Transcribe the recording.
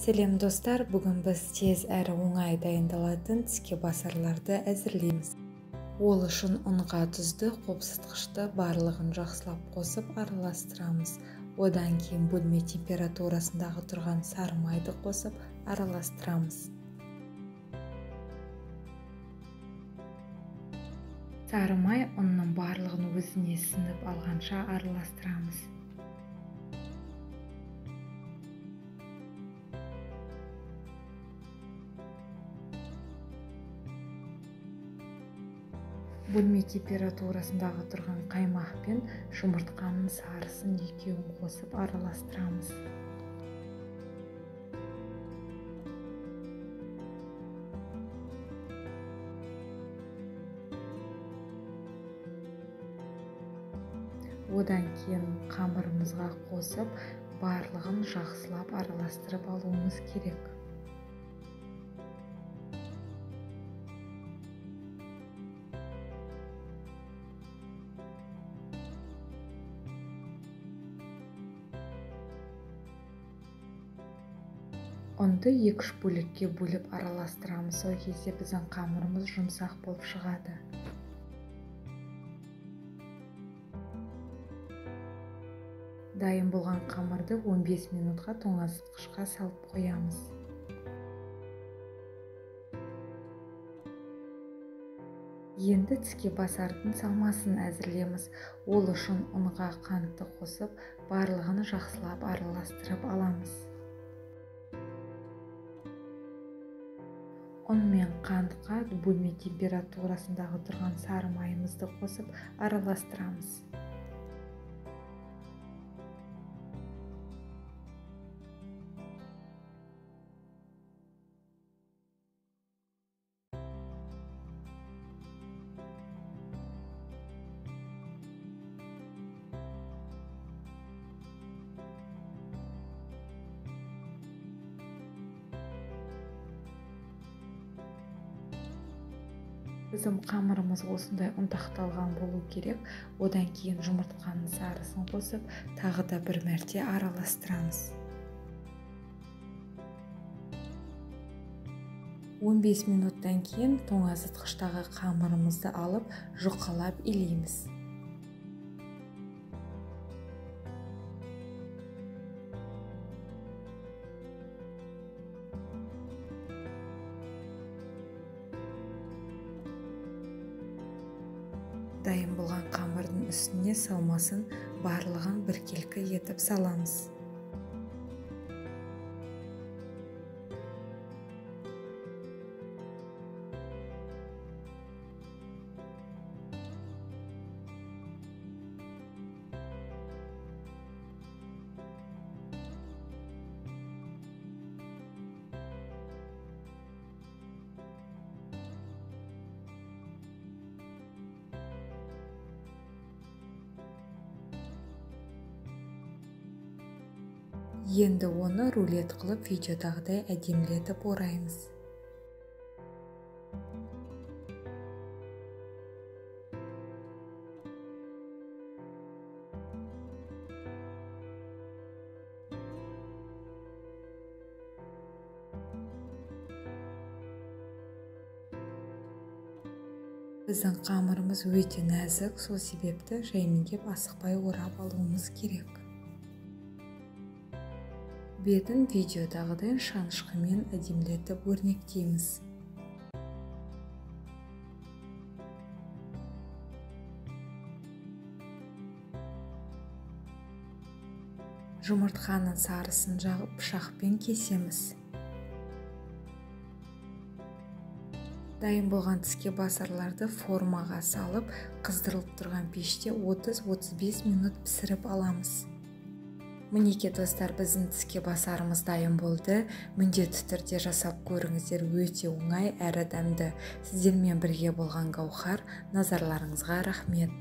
Сәлем достар, бүгін біз тез әрі оңай дайындалатын тіске басарларды әзірлейміз. Ол үшін ұнға тұзды, қопсытқышты барлығын жақсылап қосып араластырамыз. Одан кейін бөлме температурасындағы тұрған сары майды қосып араластырамыз. Сары май ұнның барлығын өзіне сіңіп алғанша араластырамыз. Бөлме температурасындағы тұрған қаймақ пен жұмыртқаның сарысын екеуін қосып араластырамыз. Одан кейін қамырымызға қосып, барлығын жақсылап араластырып алуымыз керек. Ұнды 2-3 бөлікке бөліп араластырамыз. Сол кезде біздің қамырымыз жұмсақ болып шығады. Дайын болған қамырды 15 минутқа тоңазытқышқа салып қоямыз. Енді тіске басардың салмасын әзірлейміз. Ол үшін ұнға қантты қосып, барлығын жақсылап араластырып аламыз. Ұн мен қантқа бөлме температурасындағы тұрған сары майымызды қосып араластырамыз. Біздің қамырымыз осындай ұнтақталған болу керек. Одан кейін жұмыртқаның сарысын қосып, тағы да бір мәрте араластырамыз. 15 минуттан кейін тоңазытқыштағы қамырымызды алып, жұқалап илейміз. Дайын болған қамырдың үстіне салмасын барлығын біркелкі етіп саламыз. Енді оны рулет қылып видеодағыдай әдемілетіп ораймыз. Біздің қамырымыз өте нәзік, сол себепті жаймендеп асықпай орап алуымыз керек. Бетін видеодағыдай шанышқымен әдемілетіп өрнектейміз. Жұмыртқаның сарысын жағып пышақпен кесеміз. Дайын болған тіске басарларды формаға салып, қыздырылып тұрған пеште 30-35 минут пісіріп аламыз. Мінекей достар, біздің тіске басарымыз дайын болды. Міндетті түрде жасап көріңіздер, өте оңай әрі дәмді. Сіздермен бірге болған Гаухар, назарларыңызға рахмет.